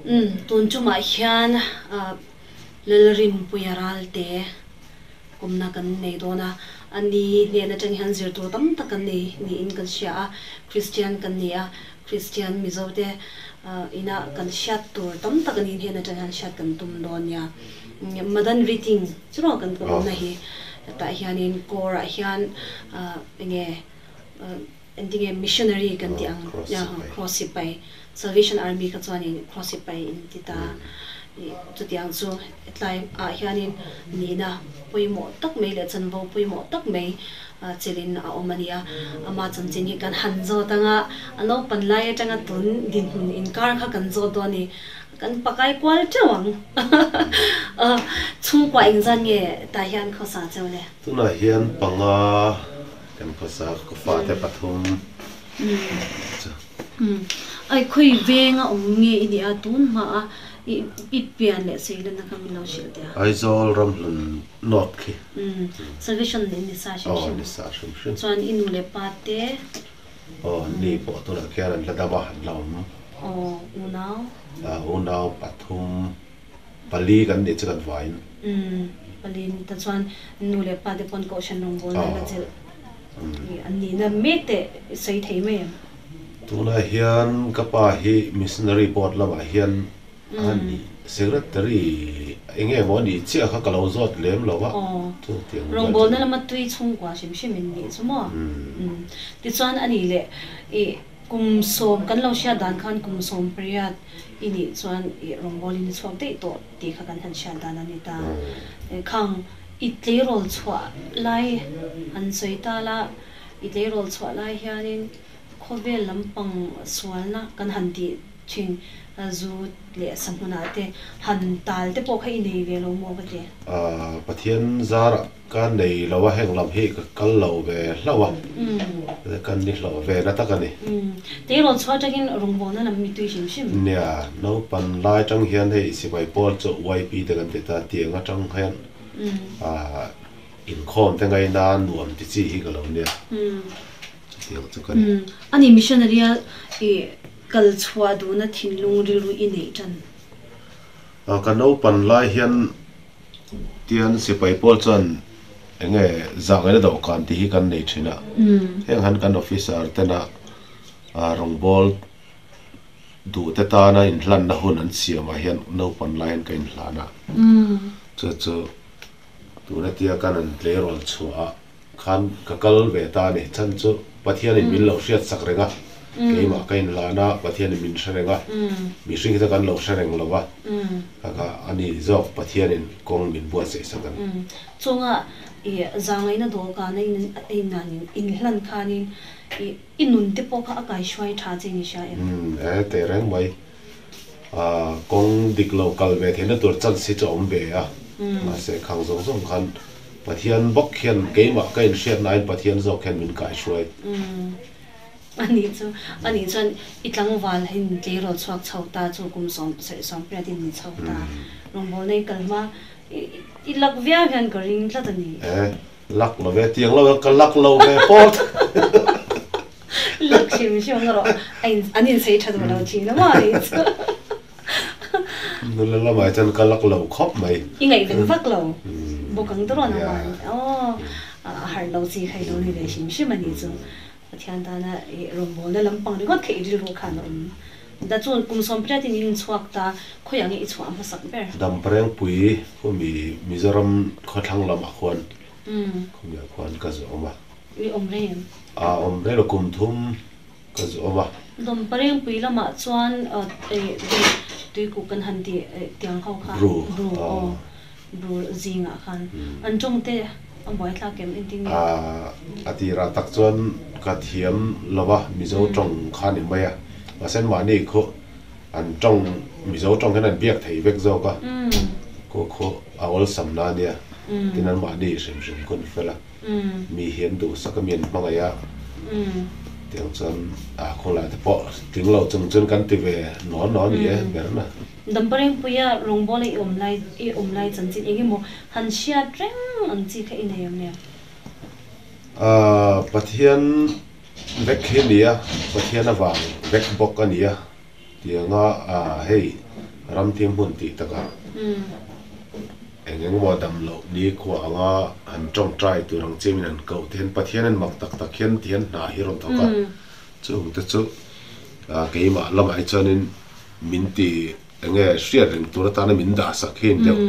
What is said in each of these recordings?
Umm tun chungah hian Lalrinpuia Ralte kumna kan nei dawn a, a ni hnen atang hian zir tur tam tak kan nei niin kan hria a, Kristian kan ni a, Kristian Mizo te ina kan hriat tur tam tak a ni hnen atang hian hriat kan tum dawn nia. Madan Reading chu rawh kan awmna hi tah hianin Kawrah hian enge Engtinge missionary kan tih ang cross sipai Salvation Army kha chuanin cross sipai in ti ta i chutiang chu hetlai ah hianin nihna pawimawh tak mai leh chanvo pawimawh tak mai chelin a awm a nia. Ama chanchin hi kan han zawt anga a naupan lai atanga tun dinhmun inkar kha kan zawt dawn a ni. Kan pakai kual teuh ang. Chhungkua engzat nge tah hian khawsa cheu le? Tunah hian panga Kan khawsa ka fate pathum chu. Ai khawi veng a awm nge i nih a tun hma a i pian leh sei lanna kha min lo hrilh teh a. Aizawl Ramhlun North khi. Salvation in ni sa hrim hrim. Aw ni sa hrim hrim. Chuan i nu leh pa te. Aw ni pawh tunah khian an la dam a an la awm. Aw unau. Unau pathum. Pali kan nih chu kan vain. Umm pali ni ta chuan nu leh pa te pawn kohhran rawngbawlna la chelh an nihna mek teh i sawi thei mai em? Tunah hian ka pa hi missionary board lamah hian a ni secretary eng nge maw a nih chiah kha ka lo zawt lem lo a. Aw rawngbawlna lama tui chhungkua hrim hrim in nih chu maw? Tichuan a nih leh i Kum sawm kan lo hriat dan khan kum 18 i nih chuan i rawngbawlin i chhuak daih tawh tih kha kan han hriat dan a ni ta. Khang i tleirawl chhuah lai han sawi ta la, i tleirawl chhuah lai hianin khawvel lampang sualna kan han tih thin zu leh sa hmunah te han tal te pawh kha i nei ve lo maw ka ti? Pathian zarah Ka nei lo a, heng lam hi ka kal lo ve hlauh a, ka ni hlawh ve na tak a ni. Tleirawl chhuah atangin rawngbawlna lam mi tui hrim hrim. Nia, naupan lai atang hian hei sipai pawl chu YP te kan ti ta, tiang atang hian inkhawm te ngaina nuam ti chi hi ka lo nia, chutiang chu ka ni. Ani missionary a i kal chhuah duhna thinlung rilru i neih tan. Ka naupan lai hian Tian sipai pawl chuan eng nge zahngaihna dawhkan tih hi kan nei thin a, heng han kan officer tena rawngbâwl duhte tana inhlanna hun an siamah hian naupang lai hian ka inhlan a, chu chu tuna tia kan han tleirawl chhuah a. Khan ka kal ve ta a ni. Chhan chu Pathianin min lo hriat sak reng a, keimah ka inlan a, Pathianin min hre reng a, mihring hi chu kan lo hre reng lo va, kha kha a ni zawk Pathianin kawng min buatsaih sak a ni. Chunga i zangaihna dawhkana in inhlan khanin i nun te pawh kha a kaihruai tha che ni hria em? Umm, e teh reng mai. Kawng dik lo kal ve theihna tur chance hi chu a awm ve a, mahse khang zawng zawng khan Pathian bawk hian keimah ka inhriatnain Pathian zawk hian min kaihruai. A nih chu, a nih chuan i tlangval hin tleirawl chhuak chho ta chu kum 78 in ni chho ta. Rawngbawlna i kal hma i lak viau hian ka ring tlat a ni. E, lak lo ve, tiang lo ka lak lo ve pawt. Lak hrim hrim erawh a in an insei tha duh lo thin a maw a nih chu. Nula lamah chuan ka lak lo khawp mai. I ngaihven vak lo bawk ang tawh a man aw a harh lo chi kha i lo ni ve hrim hrim a nih chu. Pathian tana i rawngbawlna lampang ringawt kha i rilru khan a awm. Da chuan kum 18 in in chhuak ta khawiah nge i chhuah hmasak ber? Damparengpui khawmi Mizoram khawthlang lamah khuan khawmiah khuan ka zawm a. I awm reng em? A awm reng lo, kum thum ka zu awm a. Dawmparengpui lamah chuan tuikuk kan han tih tiang ho kha, Bru aw, Bru zingah khan an tawng te a buaithlak em engtin nge? A tirah tak chuan ka thiam lo va, Mizo tawng kha ni mai a, mahse mahni khu an tawng Mizo tawng hian an biak thei vek zawk a, khu khu a awlsam na ania, tin an mahni hrim hrim khu an fel a. Mi hian duhsak a mi an hmangaih a, tiang chuan a khawlai te pawh tling lo chung chuan kan ti ve nawn nawn ni e ber na. Damparengpuia rawngbawla i awm lai i awm lai chanchin eng emaw han hriat reng ang chi kha i nei awm em? Pathian vek hi a ni a, Pathian avang vek bawk a ni a. Tianga a hei ramthim hmun tih takah eng eng emaw dam loh nikhua anga han tawngtai tur ang chimin an koh te hian Pathian an mak tak tak hian ti hian hna hi rawn thawk a, chung te chu keimah lamah hi chuanin min ti eng nge hriat reng tur atana min dah sak hi a ni deuh.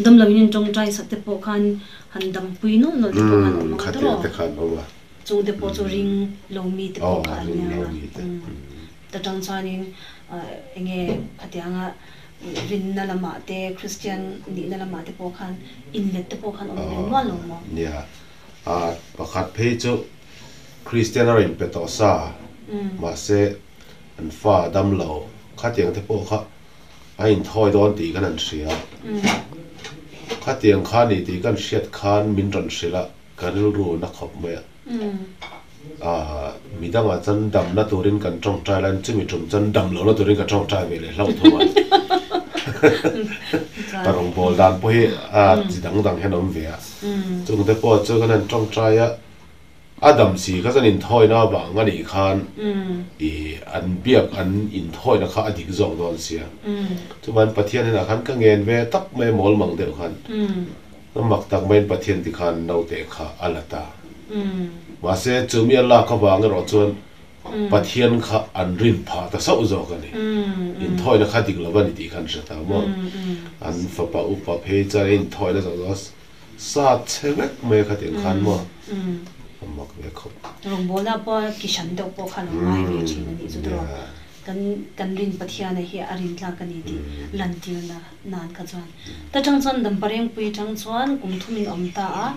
Dam loin in tawngtai sak te pawh khan han dampui nawlh nawlh te pawh khan awm ang tawh. Khatiang te khan awm a. Chung te pawh chu ring lo mi te pawh kha an nia. Ta tang chuanin enge khatianga rinna lamah te Kristian nihna lamah te pawh khan inlet te pawh khan awm ve nual lo maw? Nia, pakhat phei chu Kristian a rawn inpe tawh sa, mahse an fa dam lo khatiang te pawh kha a inthawi dawn tih kan han hria. Khatiang kha ni tih kan hriat khan min rawn hrilh a, ka rilru na khawp mai a. Midangah chuan damna turin kan tawngtai lai chumi tum chuan dam lohna turin ka tawngtai ve leh hlauh thung a. Ka rawngbâwl dan pawh hi a chi dang dang hian a awm ve a. Chungte pawh chu kan han tawngtai a, a dam si kha chuan inthawina avang a nih khan ih an biak an inthawina kha a dik zawk dawn sia. Chuvan Pathian hnenah khan ka ngen ve tak mai a mawl mang deuh khan. Mak tak maiin Pathian ti khan naute kha a la ta. Mahse, chu mi a lak avang erawh chuan Pathian kha an rin phah ta sauh zawk a ni. Inthawina kha dik lo a ni tih kha an hre ta maw? An fapa upa phei chuan a inthawina zawh zawh a sa che vek mai a khatiang khan maw? A mak ve khawp. Rawngbawlna pawh ki hran deuh pawh kha lo ngai ve thin a nih chu tawh. Kan kan rin Pathiana hi a rin tlak a ni tih lantirna nan kha chuan ta tang chuan Damparengpui tang chuan kum thum in awm ta a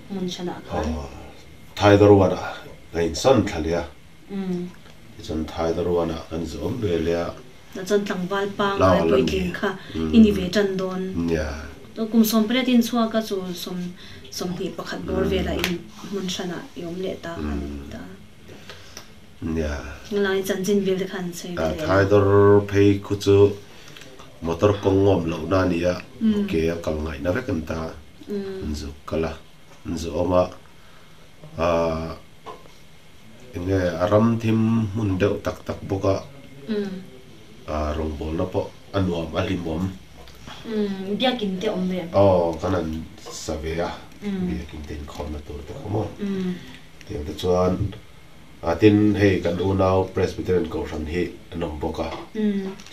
hmun hranah khan. Aw Thaidaruana ka insawn thla leh a, tichuan Thaidaruana kan zawm ve leh a. Tah chuan tlangval pangngai puitling kha i ni ve tan dawn. Nia. Kum 18 in chhuak a chu 21 bawr velah in hmun hranah i awm leh ta kha ni ta. Nia. Ngalai chanchin vel te khan sawi ve leh. Thaidawr phei khu chu motor kawng ngawm lohna a ni a, ke a kal ngaihna vek an ta. An zuk kal a, an zu awm a. Aaa enge a ram thim hmun deuh tak tak bawk a, aa rawngbawlna pawh a nuam a hlimawm. Biakin te awm ve. Aw kan han sa ve a, biakin te inkhawmna tur te kha maw. Tiang te chuan a tin hei kan unau Presbyterian Kohhran hi an awm bawk a,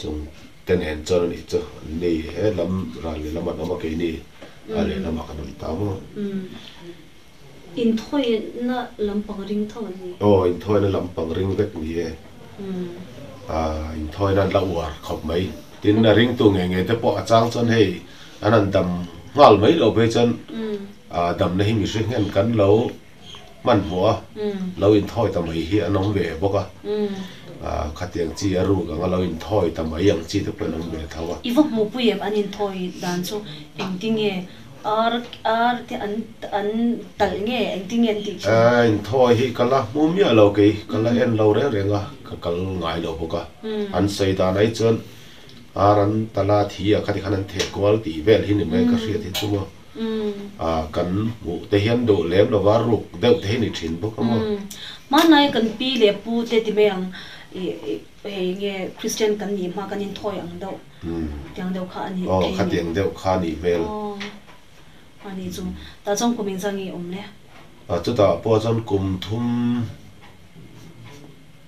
chung te nen chuan a nih chu an ni he lam ral lehlam an awm a keini a lehlamah kan awm ta maw. Inthawina lampang ring tho an ni. Aw inthawina lampang ring vek ni e. Inthawina an la uar khawp mai. Tin a ringtu ngei ngei te pawh a chang chuan hei an han dam nghal mai lo phei chuan damna hi mihring hian kan lo hmanhmawh a, lo inthawi ta mai hi an awm ve bawk a, khatiang chi a ruk anga lo inthawi ta mai ang chi te pawh an awm ve tho a. I va hmuhpui em an inthawi dan chu engtinge ar ar te an an talh nge engtinge an tih thin? Inthawi hi ka la hmu miah lo kei, ka la en lo reng reng a, ka kal ngai lo bawk a, an sawi dan ai chuan ar an talh a thi ah khati khan an theh kual tih vel hi ni mai ka hriat hi chu maw. A kan hmuh te hian duh lem lova ruk deuh te hi ni thin bawk a maw? Hmanlai kan pi leh pu te ti mai ang i hei nge Christian kan nih hma kan inthawi ang deuh tiang deuh kha a nih Aw khatiang deuh kha a nih hmel. Aw a nih chu tah chuan kum engzah nge awm le? A chutah pawh chuan kum thum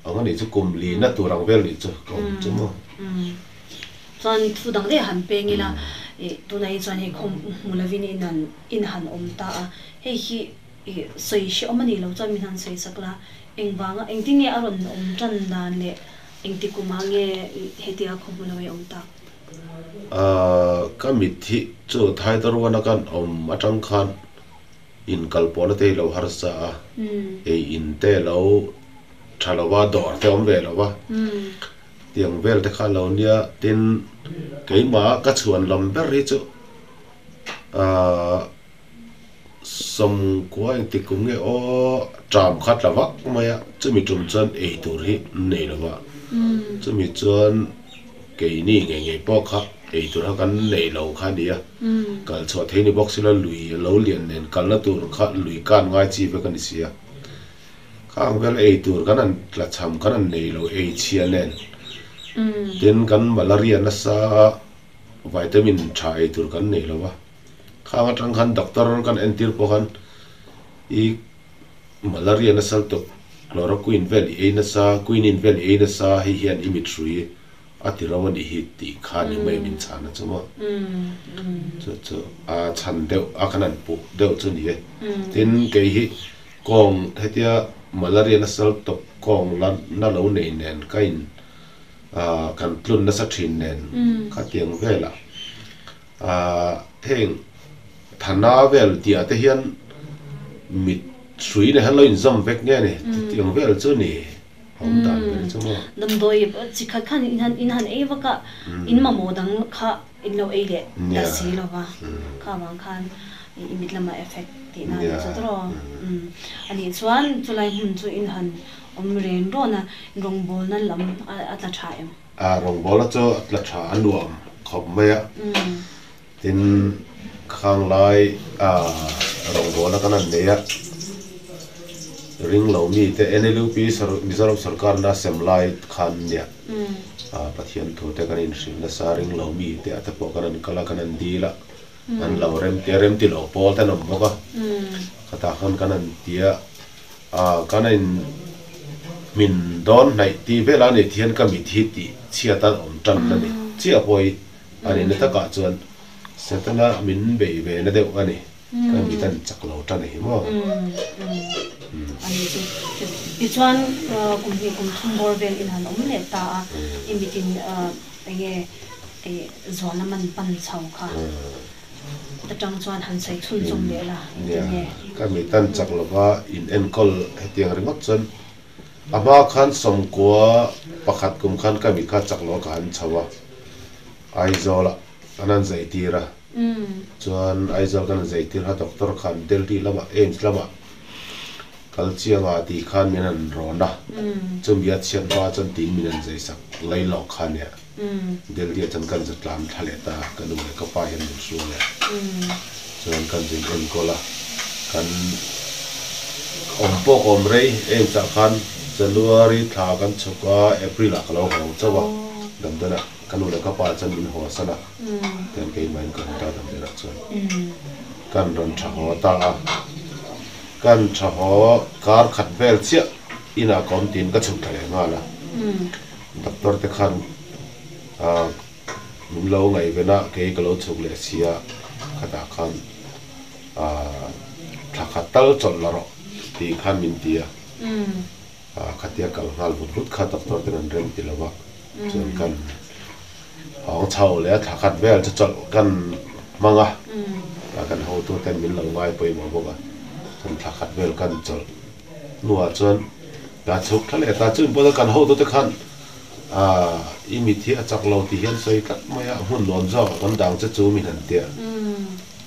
ang a nih chu kum li na tur ang vel nih chu ka awm chu maw. Chuan thu dang daih han peng ila ih tunah hi chuan hei khawm hmu lovin in han in han awm ta a, hei hi ih sawi hrehawm a nih loh chuan min han sawi sak la, engvanga engtin nge a rawn awm tan dan leh engti kumah nge ih hetia khaw hmu lo hi a awm tak? Ahh ka mit hi chu Thaidaruana kan awm atang khan inkal pawhna te hi lo harsa a, ei in te lo tha lova dawr te awm ve lova. Tiang vel te kha lo nia, tin keimah ka chhuan lam ber hi chu ahh sawmkua engtik kum nge aw ṭam kha tla vak mai a, chumi tum chuan ei tur hi nei lo va, chumi chuan keini ngei ngei pawh kha ei tur kha kan nei lo kha a ni a, kal chhuah thei ni bawk sila lui a lo lian nen kalna tur kha lui kan ngai chi vek a ni si a. Khang vel ei tur kan han tlachham kan han nei lo ei chhia nen Tin kan malaria nasa a, vitamin tha ei tur kan nei lo a. Khang atang khan doctor kan entir pawh khan i malaria nasa lutuk chloroquine vel i ei nasa, quinine vel i ei nasa hei hian i mit hrui a ti ro a nih hi tih kha ni mai min chhan a chu maw. Chu chu a chhan deuh a khan an puh deuh chu ni e. Tin kei hi kawng hetia malaria nasa lutuk kawng la na lo nei nen ka in kan tlun nasa thin nen khatiang velah heng thana vel tihah te hian mit hrui nen hian lo inzawm vek nge ni tiang vel chu ni awm dan ber chu maw. Damdawi chi khat khan in han ei vak a, in mamawh dang kha in lo ei leh ta si lo va, kha avang khan i mit lamah effect tihna a ni chu tawh. A nih chuan chulai hmun chu in han awm ren rawn a, rawngbawlna lam a tla tha em? A rawngbawlna chu a tla tha a nuam khawp mai a, tin khang lai rawngbawlna kan han nei a, ring lo mi te NLUP Mizoram sorkar na sem lai khan nia Pathian thu te kan inhrilh nasa ring lo mi te te pawh kan han kal a kan han dil a, an lo rem ti a rem ti lo pawl te an awm bawk a, khatah khan kan han ti a. Kan in hmin dawn hnaih tih velah a nih thian ka mit hi tih chhiat a awm tan a ni chiah pawh hi a nih na takah chuan Setana min beih ve na deuh a ni ka mit an chak lo tan a hi maw. A ni chu tichuan kum hnih kum thum bawr vel in han awm leh ta a i mit in enge zualna man pan chho kha. Atang chuan han sawi chhunzawm leh la engtin nge? Ka mi tan chak lova in enkawl hetiang ringawt chuan a hma khan sawmkua pakhat kum khan ka mi kha chak lo ka han chho a, Aizawl ah kan han zai tir a, chuan Aizawl kan han zai tir kha doctor khan Delhi lamah AIIMS lamah kal chiang a tih khan min han rawn a, chumi a chhiat hma chuan tiin min han zai sak lai lawk kha nia. Delhi ah chuan kan za tlan thla leh ta, ka nu leh ka pa hian min hruai a, chuan kan zin enkawl a, kan awm pawh ka awm rei em chah khan January thla kan chhuk a, April ah ka lo hawng chauh a, damdawn ah ka nu leh ka pa chuan min haw san a, tian keimah in ka haw ta damdawn ah chuan kan rawn tha haw ta a, kan tha haw kar khat vel chiah inah ka awm tiin ka chhuk thla leh nghal a. Doctor te khan min lo ngaihven a, kei ka lo chhuk leh si a, khatah khan thla khat tal chawlh la rawh tih khan min ti a, khatia kal nghal vut vut kha doctor ten an rem ti lo va, chuan kan hawng chho leh a thla khat vel chu chawlh kan hmang a, kan hotu ten min lo ngai pawimawh bawk a, chuan thla khat vel kan chawlh. Hnuah chuan ka chhuk thla leh ta. Chumi pawh chuan kan hotute khan aah i mit hi a chak lo tih hian sawi tlat mai a, hmun nuam zawk ah kan dang che chu min han tia.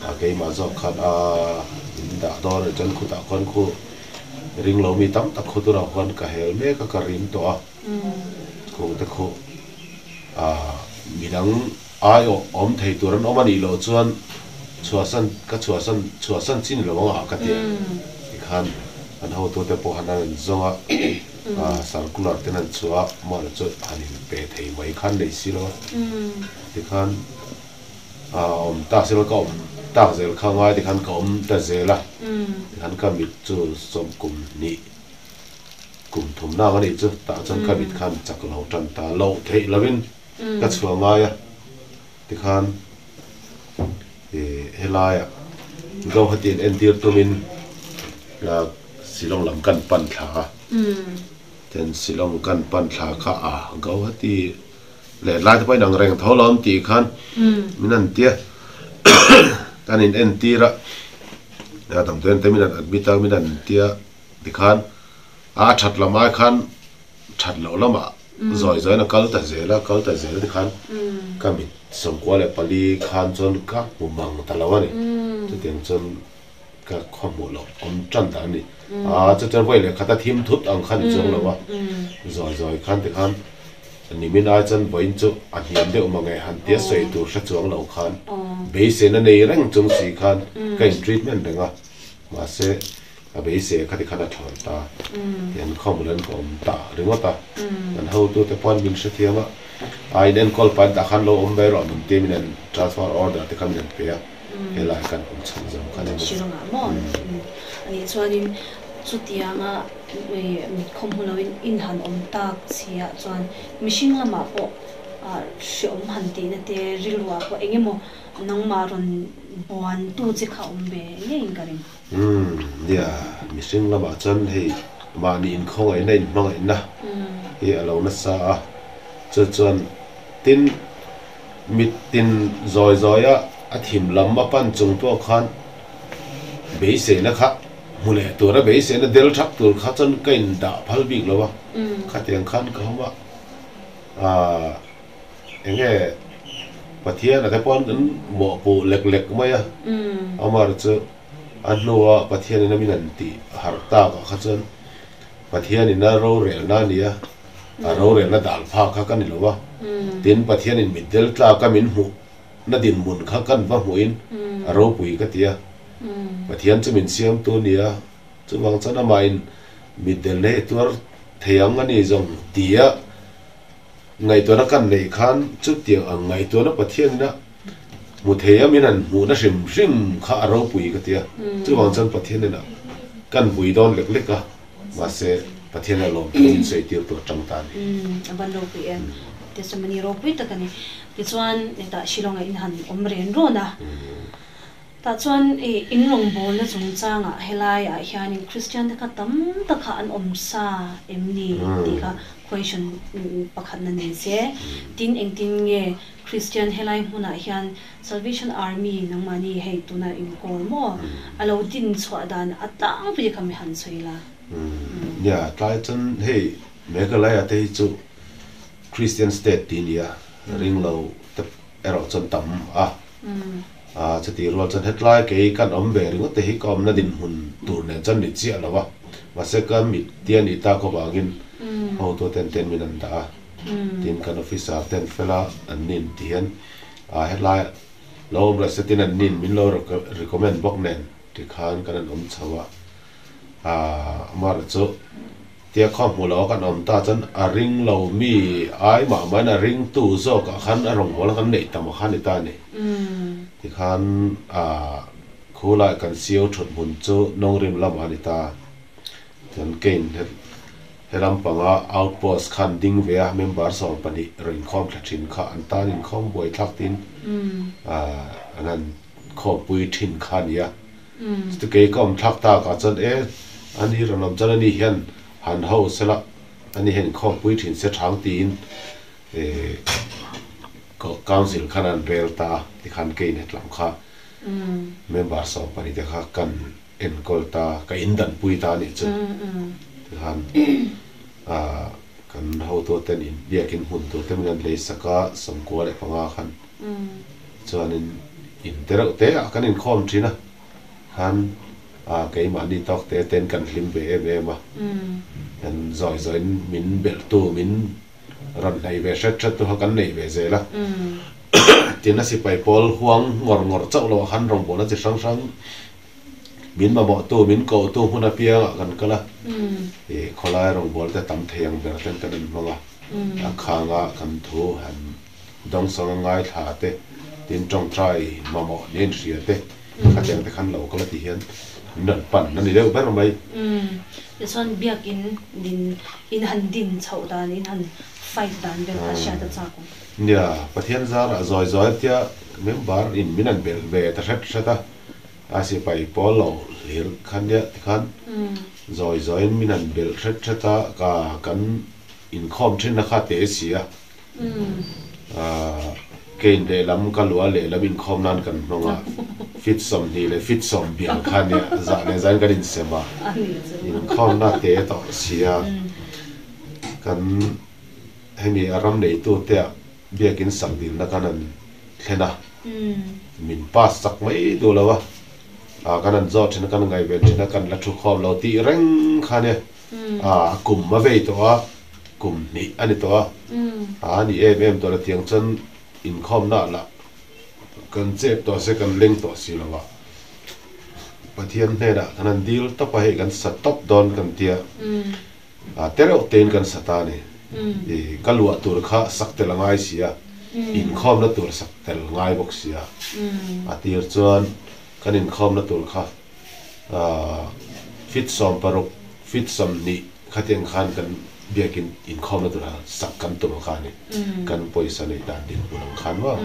A keimah zawk khan aah min dah dawn a chuan khutah khuan khu ring lo mi tam tak khu turah khuan ka hel mek a, ka rim tawh a. Khungte khu aah midang aiawh awm thei tur an awm a nih loh chuan chhuahsan ka chhuahsan chhuahsan chin lo ang ah ka ti a tikhan an hotute pawh han an zawng a ah circular ten an chhuah a mahna chu han in pe thei mai khan nei si lo a tikhan ah awm tak silo ka awm tak zel kha ngai tikhan ka awm ta zel a tikhan ka mit chu sawm kum hnih kum thum nak a nih chu tah chuan ka mit khan chak lo tan ta loh theih lovin. Ka chhuah ngai a tikhan ih helaiah Guwahati an entir tumin Shillong lam kan pan thla a, then Shillong kan pan thla kha a Guwahati leh lai te pawh inang reng tho lo an tih khan min an tia kan in entir a damdawiin te min an admit a min an tia tikhan a that lam ai khan that loh lamah zawi zawiin a kal ta zel a, kal ta zel te khan ka mit 94 khan chuan ka hmu mang ta lo a ni. Chutiang chuan ka khaw hmuh loh awm tan ta a ni. Aa chu chuan vawi leh khat a thim thut ang khan chuang lo a, zawi zawi khan ti khan nimin ai chuan vawiin chu a hniam deuh mang e han tia sawi tur hre chuang lo khan beiseina nei reng chung si khan ka in treatment reng a, mahse A beisei kha tikhan a thlawn ta. Tian khawmul an ka awm ta ringawt a. Kan hotute pawn min hrethiam a. A in enkawl pahin tah khan lo awm mai rawh min ti a, min han transfer order te kha min han pe a, helai kan awm chhan zawng kha ni. Shillong ah maw? Anih chuanin chutianga mit khawm hmu loin in han awm tak si ah chuan mihring lamah pawh hreawm han tihna te rilru ah pawh eng emaw nangmah rawn buan tu che kha awm ve ngeiin ka ring. Umm nia, mihring lamah chuan hei mahni inkhawngaihna inhmangaihna hi a lo nasa a, chu chuan tin mit tin zawi zawi a a thim lam a pan chung pawh khan beiseina kha hmu leh tura beiseina del thak tur kha chuan ka indah phal bik lo a, khatiang khan ka awm a, aah. Eng nge Pathian a te pawn kan mawhpuh lek lek mai a, amar chu a hnua Pathian in a min an tih harh tak ah kha chuan Pathian in a rorelna a ni a, a rorelna dal phak kha ka ni lo a, tin Pathian in mitdel tlak a min hmuh na dinhmun kha kan va hmuh in a ropui ka ti a, Pathian chu min siamtu a ni a, chuvang chuan amah in mitdel na hi tuar thei ang a ni zawng ti a. Ngaihtuahna kan neih khan chutiang ang ngaihtuahna Pathianina hmu thei a min han hmuhna hrim hrim kha a ropui ka ti a, chuvang chuan Pathianina kan vui dawn lek lek a, mahse Pathianina lawm thu min sawi tir tur atang ta a ni. Umm a van ropui em? Testimony ropui tak a ni. Tichuan hetah Shillong-ah in han awm ren rawn a. Tah chuan i in rawngbawlna chungchangah helaiah hianin Kristian te kha tam tak kha an awm sa em ni tih kha question pakhatna ni se. Tin, engtin nge Kristian helai hmunah hian Salvation Army nangmahni hei tuna inkawl maw a lo din chhuah dan a tlangpui kha mi han sawi la. Nia, tlai chuan hei Meghalaya te hi chu Kristian state tih a ni a, ringlo te erawh chuan tam a. A chutih rual chuan hetlai kei kan awm ve ringawt te hi ka awmna dinhmun tur nen chuan ni chiah lo a, mahse ka mit tia nih tak avangin hotu ten ten min an dah a, tin kan officer ten fela an nin ti hian a hetlai lo awm reh se tin an nin min lo recommend bawk nen tikhan kan an awm chho a, a amaherawhchu Tia khaw hmu lo a kan awm ta chuan a ring lo mi ai mah mahin a ring tu zawk ah khan a rawngbawlna kan neih tam a khan ni ta a ni. Tikhan ah khulai kan sio thut hmun chu Nongrim lamah a ni ta. Chuan Kane he lampanga outpost khan ding ve a member 12 rawn inkhawm thla thin kha an tan inkhawm buai thlak tin ah an han khawmpui thin kha a ni a. Chuti kei ka awm thlak tak ah chuan e, ani rawn awm chuan ani hian han ho sela, ani hian inkhawmpui thin se thang tiin council khan an rel ta a, tikhan kei inhetlam kha member 12 te kha kan enkawl ta, ka indanpui ta anih chu. Tikhan kan hotu ten biakin hmun tur te min an lei sak a, 95 khan Chuanin in te reuh te ah kan inkhawm thin a, khan ah keimahni tawk te ten kan hlim ve em em a, kan zawi zawiin min belh tu min rawn hnaih ve hret hret tu kha kan neih ve zel a, tin a sipai pawl huang ngawr ngawr chauh loh ah khan rawngbawlna chi hrang hrang min mamawh tu min koh tu hmun apiang ah kan kal a, ih khawlai rawngbawlna te tam thei ang ber ten kan inhmang a, a khang ah kan thu han. Dawngsang a ngaithla te, tin tawngtai mamawh nen hria te, khatiang te khan lo kal a ti hian min rawn pan a ni deuh ber mai. Umm, tichuan biakin din in han din chhoh dan, in han fight dan vel kha hriat a chak awm. Nia, Pathian zarah zawi zawi tia member in min han belh ve ta hret hret a, a sipai pawl lo hlir kha nia tikhan zawi zawiin min han belh hret hret a, ka kan inkhawm thinna kha te si a. Kein lehlam ka luah lehlam inkhawm nan kan hmang a, fit 20 leh fit 10 bial kha nia zah leh zain kan insem a, inkhawmna te tawh sia kan hemi a ram neitute ah biakin sak dilna kan han thlen a, min pass chak mai duh lo a, kan han zawt thin a, kan ngaihven thin a, kan la thu khawm lo tih reng kha nia. A kum a vei tawh a, kum hnih a ni tawh a, a ni em em tawh la tiang chuan inkhawmna ah lah kan chep tawh se kan leng tawh si lo a, Pathian hnenah kan han dil tawp a, hei kan sa tawp dawn kan tia, a te reuh tein kan sa ta a ni. I ka luah tur kha sak tel a ngai si a, inkhawmna tur sak tel ngai bawk si a. A tir chuan kan inkhawmna tur kha feet 16, feet 20 khatiang khan kan biakin inkhawmna tura sak kan tum ang kha a ni. Kan pawisa neih dan dinhmun ang khan maw?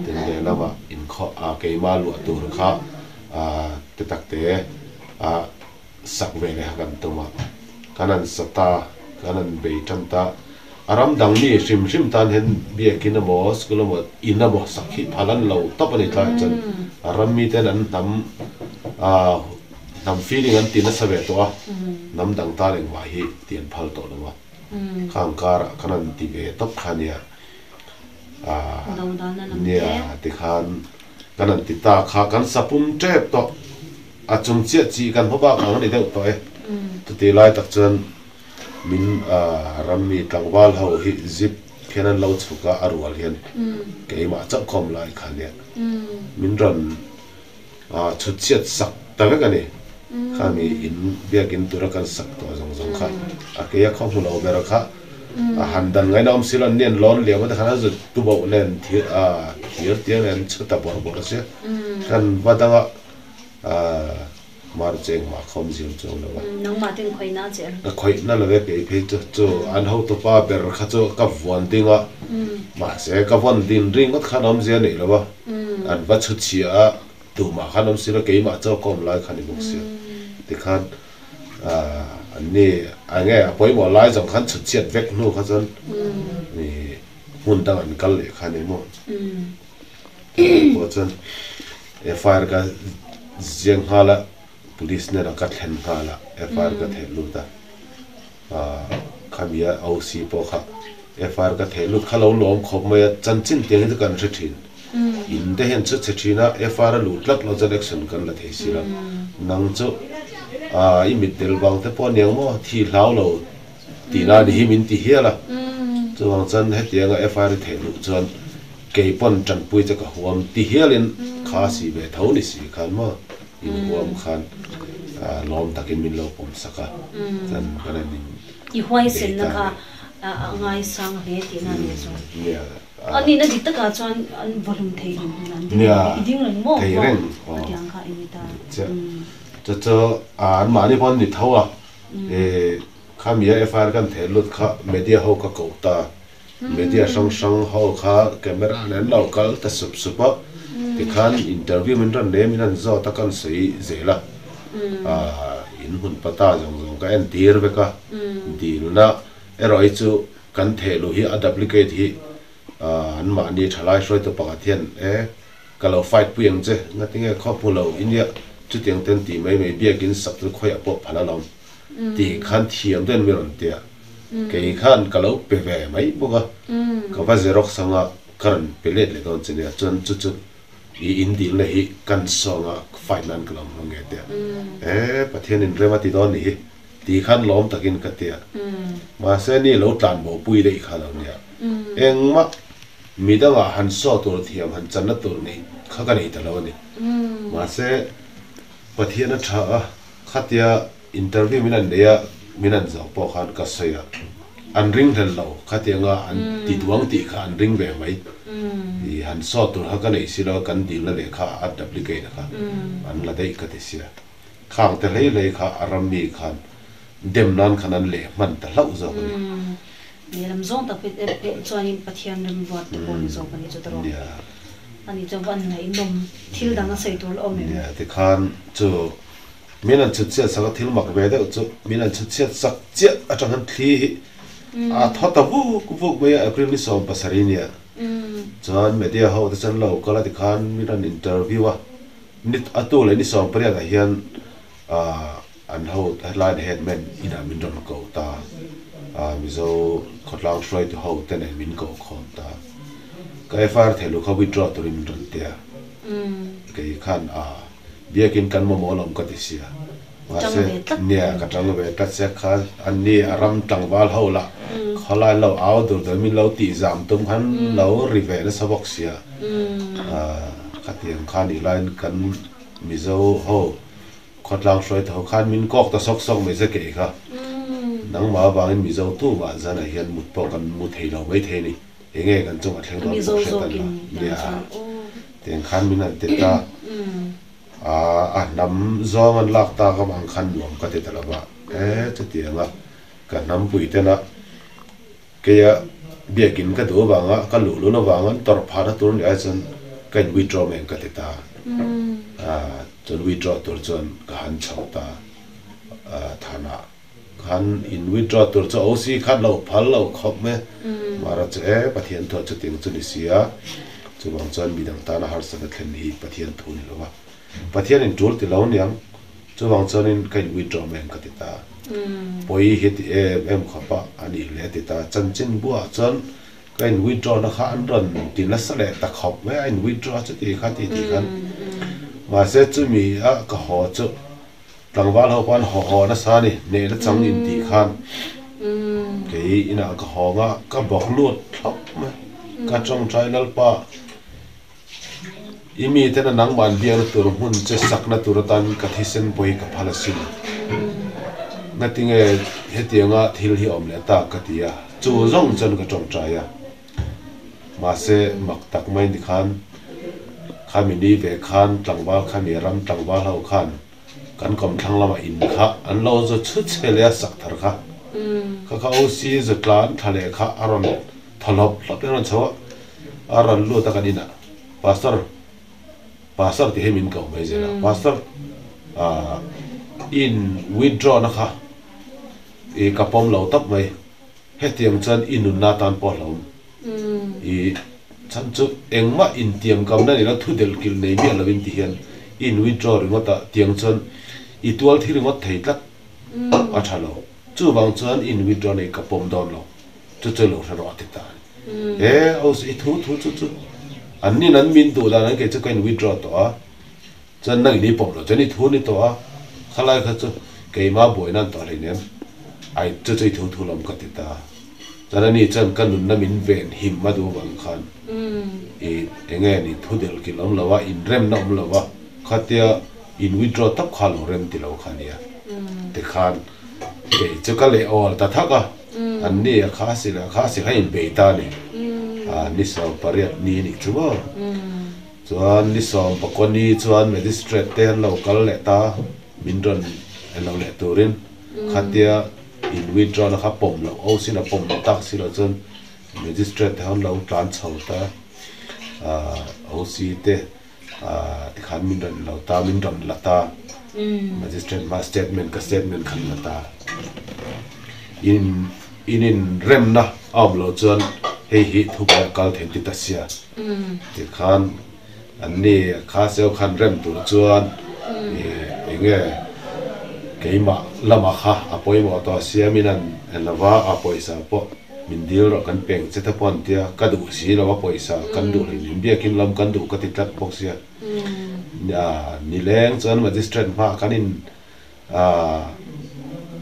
Tin lehlamah inkhawm keimah luah tur kha te takte sak ve leh kha kan tum a, kan han sa ta, kan han bei tan ta. A ram dang mi hrim hrim tan hian biakin emaw, school emaw, in emaw sak hi phal an lo tawp a ni tlaiah chuan a ram miten an hnam hnam feeling an ti nasa ve tawh a, hnam dang tan engmah hi ti an phal tawh lo a, khang karah khan an ti ve tawp kha nia, nia tikhan kan han ti ta kha kan sa pum tep tawh. A chung chiah chi kan hma bak ang a ni deuh tawh e. Chutih lai tak chuan min rammi tlangval ho hi zip khian an lo chhuk a, a rual hian keimah chauh khawm lai kha nia min rawn chhut chhiat sak ta vek a ni. Khami in biakin tura kan sak tawh zawng zawng kha a keia khaw hmu lo ber kha a han dan ngaihna awm si lo, an ni an lawn liam a tikhan an zut tuboh nen thir tiang nen an chhut ta bawrh bawrh a sia. Kan va danga Mar cheng mah khawm ziam chuang lo a. Nangmah ten khawihna a che ang. Ka khawihna lo e kei phei chu chu an hotupa ber kha chu ka vuan ding a, mahse ka vawn din ringawt khan awmzia neih lo a, an va chhu chhia a, tumah khan awm si lo keimah chaw ka awm lai kha ni bawk sia tikhan an ni eng nge a pawimawh lai zawng khan chhut chhiat vek hnu kha chuan hmun dang an kal leh kha ni maw. Pawh chuan FIR ka ziak nghal a, police hnenah ka thlen nghal a, FIR ka theh lut a, khami a OC pawh kha FIR ka theh lut kha lo lawm khawp mai a, chanchin tiang hi chu kan hre thin, in te hian chhut chhe thin a, FIR a luh tlat lo chuan action kan la thei si lo, nang chu i mitdel vang te pawh aniang maw thi hlau lo tihna a ni hi min ti hial a, chuvang chuan hetianga FIR i theh luh chuan Kei pawn tanpui che ka huam ti hialin kha si ve tho ni si khan maw in huam khan lawm takin min lo pawm sak a, chuan kan han in I huaisenna kha a ngaisang hle tihna a ni chu. A nihna dik takah chuan an vawhlum thei reng hun an ding reng i ding reng maw maw a tiang kha i ni ta. Chu chu anmahni pawn ni tho a, khami a FIR kan theh lut kha media ho ka koh ta. Media hrang hrang ho kha camera nen an lo kal ta sup sup a, tikhan interview min rawn nei a, min han zawt a, ka han sawi zel a, aah in hmun pata zawng zawng ka en tir vek a, dilna erawh hi chu kan theh luh hi a duplicate hi aah anmahni thalai hruaitu pakhat hian e ka lo fight pui ang che, ngatinge khaw hmu lo inia chutiang ten tih mai mai biakin sak chu khawiah pawh phal alawm. Tih khan thiam deuhin mi rawn ti a, kei khan ka lo pe ve mai bawk a, ka va xerox anga ka rawn pe let leh dawn che nia, chuan chu chu i in dilna hi kan sawnga fight nan ka lo hmang nge tia, e Pathian in rem a ti dawn nih hi tih khan lawm takin ka ti a, mahse ni lo tlan bo pui daih kha lo nia, engmah midangah han saw tur thiam han channa tur neih kha ka nei ta lo a ni, mahse Pathian a tha a. Khatia interview min an nei a, min an zawh pawh khan ka sawi a, an ring hlel lo, khatianga an ti duang tih kha an ring ve mai. I han sawt tur kha ka neih si lo a, kan dilna leh kha a duplicate a kha an la daih ka ti sia. Khang te hlei hlei kha a ram mi khan dem nan khan an leh hman ta hlauh zawk a ni. Lehlam zawng tak pek chuanin Pathian remruat te pawh ni zawk a ni chu tawrh. Ani chu van ngaihnawm thil dang a sawi tur la awm em? Nia, tikhan chu min an chhut chhiat sak a, thil mak ve deuh chu min an chhut chhiat sak chiah atang hian thli hi a thaw ta vuk vuk mai a, April ni 17 nia. Chuan media ho te chuan lo kal a tikhan min rawn interview a, ni a tu leh ni 18 ah hian an ho hetlai an headman inah min rawn ko ta a, Mizo khawtlang hruaitu ho te nen min ko khawm ta. Ka FIR theilu kha withdraw turin min rawn tia. Kei khan a biakin kan mamawh alawm ka ti sia. Mahse nia ka tang ve tlat sia kha anni a ram tlangval ho lah khawlai lo au dur dur min lo tih zam tum khan lo ri ve nasa bawk sia. Khatiang khan ih laiin kan Mizo ho khawtlang hruai tho khan min kawk ta sawk sawk mai che kei kha. Nangmah avangin Mizo tumah zanah hian mut pawh kan mu thei lo mai thei a ni. Enge kan chungah thleng dawn Mizo pawh hriat a zawkin la tiang nia. chuan aw. Tiang khan min han ti ta. A hnam zawng an lak tak avang khan nuam ka ti ta lo va. E chutianga ka hnampui tena keia biakin ka duh avanga ka luh lun avanga an tawrh phahna tur ni ai chuan ka in withdraw mai ang ka ti ta. Chuan withdraw tur chuan ka han chho ta thanah. Khan in withdraw tur chu OC khan lo phal lo khawp mai. Mara chu e Pathian thuah chutiang chu ni sia, chuvang chuan midang tana harsatna thlen hi Pathian thu ni lo va. Pathian in tul ti lo niang, chuvang chuanin ka in withdraw mai ang ka ti ta. Pawi hi ti em em khawp a, a nih leh a ti ta. Chanchin buah chuan ka in withdraw na kha an rawn ti nasa leh ta khawp mai a, in withdraw chuti kha ti ti khan. Mahse chumi a ka haw chu. Tlangval ho pawh an haw haw nasa a ni, hnehna chang in tih khan kei inah ka hawng a, ka bawk lut thlawp mai. Ka tawngtai Lalpa, i miten a nangmah an biakna tur hmun che sakna tur atan ka thisen pawh hi ka phal asin. Ngatinge hetianga thil hi a awm leh ta ka ti a, chu zawng chuan ka tawngtai a. Mahse mak tak mai ni khan khami ni ve khan tlangval khami ram tlangval ho khan kan kawmthlang lamah in kha an lo zu chhut chhe leh a sak thar kha kha kha OC zu tlan thla leh kha a rawn thaw hlawp hlawp in a rawn chho a, a rawn lut a kan inah Pastor Pastor tih hi min koh mai zel a Pastor ah in withdraw na kha i ka pawm lo tawp mai. Hetiang chuan i nunna atan pawh hlauhawm. I chhan chu engmah intiamkamna nei lo, thu delh kilh nei miah lovin ti hian i in withdraw ringawt a, tiang chuan i tual thi ringawt thei tlat a tha lo. Chuvang chuan i in withdraw nei ka pawm dawn lo, chu chu lo hre rawh a ti ta a ni. He house i thu thu chu chu an nin an min duh dan an kei chu ka in withdraw tawh a, Chuan nang in i pawm lo chuan i thu ni tawh a, khalai kha chu keimah buaina an tawh hleinem, ai chu chu i thu thu lam ka ti ta. Chuan ani chuan ka nunna min ven him a duh vang khan i enge ni thu delh kilh awm lo a, inremna awm lo a, khatia in withdraw tawp kha lo rem ti lo kha nia. Tikhan kei chu ka leh awl ta thak a, an ni a kha si leh a kha si kha inbei ta a ni, ni 18 ni nih chu maw. Chuan ni 19 chuan Magistrate te an lo kal leh ta, min rawn en lo leh turin khatia in withdraw na kha pawm loh o sin a pawm loh tak si loh chuan Magistrate te han lo tlan chho ta, OC te tikhan min rawn lo ta, min rawn la ta, Magistrate hma statement ka statement khan la ta. In in inremna a awm loh chuan hei hi thubuai a kal thei ti ta sia. Tikhan an ni kha seo khan rem tur chuan eng nge keimah lamah kha a pawimawh tawh siamin an en lo va, a pawisa pawh min dil rawh kan peng che te pawh an tia, ka duh si lo a pawisa kan duh hlei nen biakin lam kan duh ka ti tlat bawk sia. Nileng chuan magistrate hmaah kan in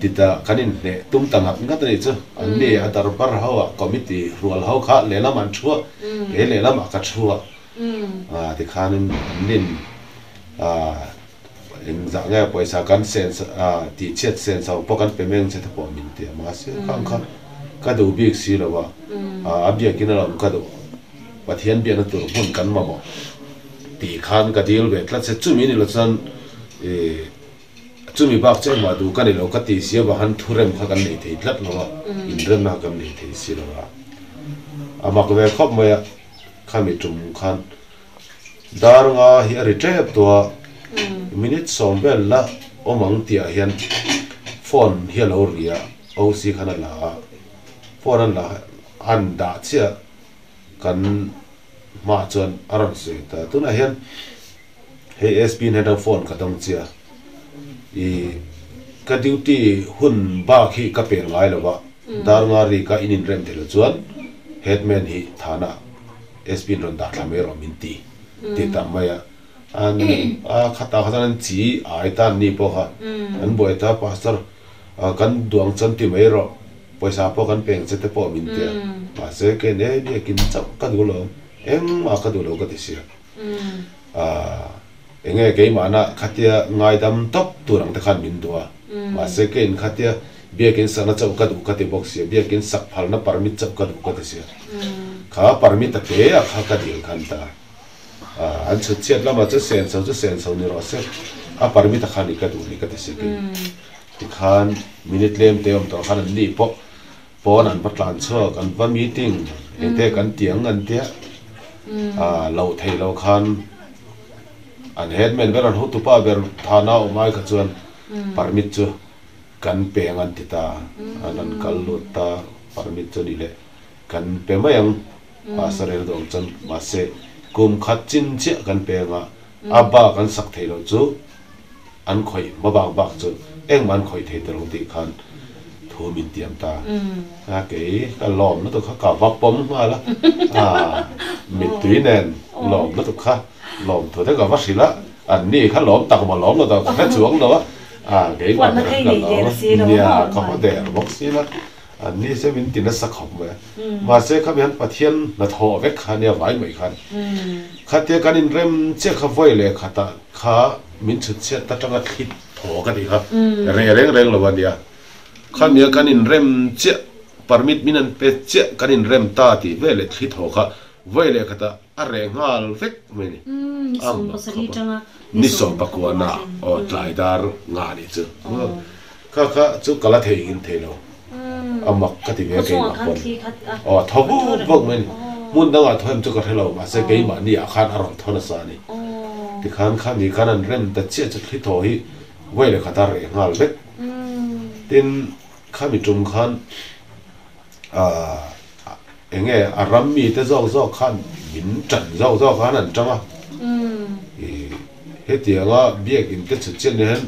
Tita kan inhneh tum ta ngat ngat a nih chu. An ni a darbar ho ah committee rual ho kha lehlam an thu a, kei lehlam ah ka thu a. Tikhanin an nin engzah nge pawisa kan sen tihchhiat sen chho pawh kan pe meng che te pawh min ti a, mahse khang kha ka duh bik si lo a, a biakin a lawm ka duh. Pathian biakna tur hmun kan mamawh tih khan ka dil ve tlat se chumi ni lo chuan chumi bak chu engmah duh ka ni lo ka tih si avang khan thurem kha kan nei thei tlat lo a, inremna kha kan nei thei si lo a. A mak ve khawp mai a, khami tum khan dar nga hi a ri tep tawh a, minute 10 vel la awm ang tih ah hian phone hi a lo ri a, OC khan a la a, phone an la an dah chiah. Kan hmaah chuan a rawn sawi ta. Tunah hian hei SP in hetang phone ka dawng chiah a, ih ka duty hun bak hi ka pel ngai lo va, dar nga ri ka in inrem theih loh chuan headman hi thana SP in rawn dah thla mai rawh min ti ti ta mai a. An a khatah kha chuan an chi ai ta an ni pawh kha an buai ta pastor kan duang chuan ti mai rawh. Pawisa pawh kan peng che te pawh min tia. Mahse kei ne biakin chauh ka duh lo, engmah ka duh lo ka ti sia. Aaa enge keimahna khatia ngaidam tawp tur ang te khan min duh a. Mahse keiin khatia Biakin sakna chauh ka duh ka ti bawk sia, biakin sak phalna permit chauh ka duh ka ti sia. Kha permit a te a kha ka dil khan ta. An chhut chhiat lamah chuan senso chu senso ni rawh se, a permit a kha ni ka duh ni ka ti sia kei. Tikhan minute tlem te awm tawh khan an ni pawh pawn an va tlan chhuak, an va meeting engte kan ti ang an tia loh theih loh khan an headman ber an hotupa ber thana awm ai kha chuan permit chu Kan peng an ti ta, an rawn kal lut ta, permit chu ni leh kan pe mai ang, pastor rel duh ang chuan mahse kum khat chin chiah kan peng a, a bak an sak theih loh chu an khawih hma bak bak chu engmah an khawih thei ta lo tih khan thu min tiam ta. A kei ka lawm lutuk kha ka va pawm nghal a, mittui nen lawm lutuk kha lawm thu te ka va hrilh a, an ni kha lawm tak maw lawm lo tak ka hre chuang lo a. A keimah ber ka lo nia ka haw der bawk si la, an ni se min ti nasa khawp mai a. Mahse khami han Pathian hnathawh vek kha nia vai mai khan khatia kan inrem chiah kha vawi leh khatah kha min chhut chhiat ta tanga thli thaw ka tih kha reh reng reng lo a nia. Khamia kan inrem chiah permit min an pe chiah kan inrem ta tih veleh thli thaw kha vawi leh khatah A reh nghal vek mai ni. Ni 17 tanga ni 19 ah aw tlai dar nga nih chu. Kha kha chu ka la thei ngin thei lo. A mak ka ti ve keimah pawn. Aw thaw vuk vuk mai ni. Hmun dangah thaw em chu ka hre lo mahse keimah ni ah khan a rawn thaw nasa a ni. Tikhan kha mi khan an rem ta chiah chu thli thaw hi vawi leh khat a reh nghal vek. Tin khami tum khan Eng nge a ram mite zawk zawk khan min tan zawk zawk khan an tang a, hetianga biakin te chhut chian hian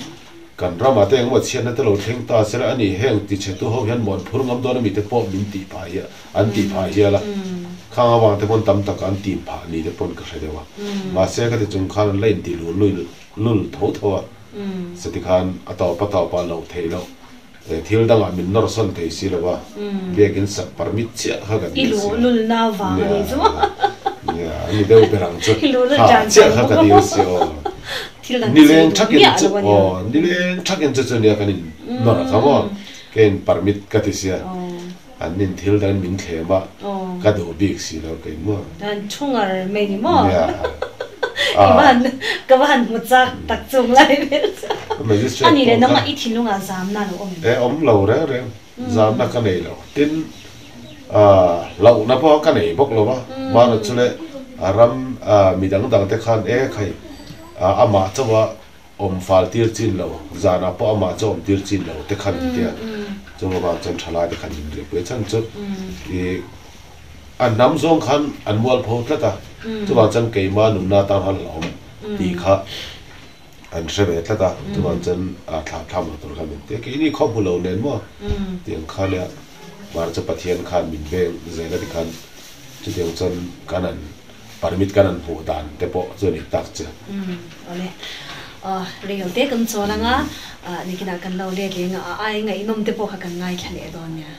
kan ramah te engemaw chhiatna te lo thleng ta sela a ni, heng tichhetu ho hian mawn phur ngam dawn ami te pawh min tih phah hi an tih phah hial a, khang avang te pawn tam tak an tim phah ni te pawn ka hre deuh a, mahse ka ti chung khan an la inti lul lul tho tho a, sati khan a tawp a tawpah loh theih loh. He thil dangah min nawr sawn thei si lo a, biakin sak permit chiah kha ka dil si a. I luhlulna vang a nih chu. Nia, a ni deuh ber ang chu. I luhlul Kha tan chiah tan kha ka bawk. dil si aw. Thil dang chi Nileng duh thakin miah chu lo a nia. aw, nileng thakin chu chu nia kan in nawr a kha maw. Keiin permit ka ti sia, an nin thil dangin min thlem a, ka duh bik si lo kei maw. An thu ngar mai ni maw? Nia. I va han, ka va han hmu chak tak chung lai vel chu. Magistrate A nih leh pawh nangmah kha. i thinlungah zamna a lo awm em? E awm lo reng reng, zamna ka nei lo. Tin, hlauhna pawh ka nei bawk lo va, mahna chu le ram midang dang te khan e khai amah chauha awm fal tir chin lo, zanah pawh amah chu awm tir chin lo te khan an ti a, chung avang chuan thalai te khan min riahpui a chhan chu ih a hnam zawng khan an mualpho tlat a, chuvang chuan keima nunna atan khan hlauhawm tih kha an hre ve tlat a, chuvang chuan a thlah thlam lo tur khan min ti a, keini khaw hmu lo nen maw tiang kha nia mahse chu Pathian khan min veng zel a tikhan chutiang chuan kan an Permit kan an hmuh dan te pawh chu a ni tak che. Umm awle. Rel te kan chawl anga nikinah kan lo let leng a, a ai ngaihnawm te pawh kha kan ngaithla leh dawn nia.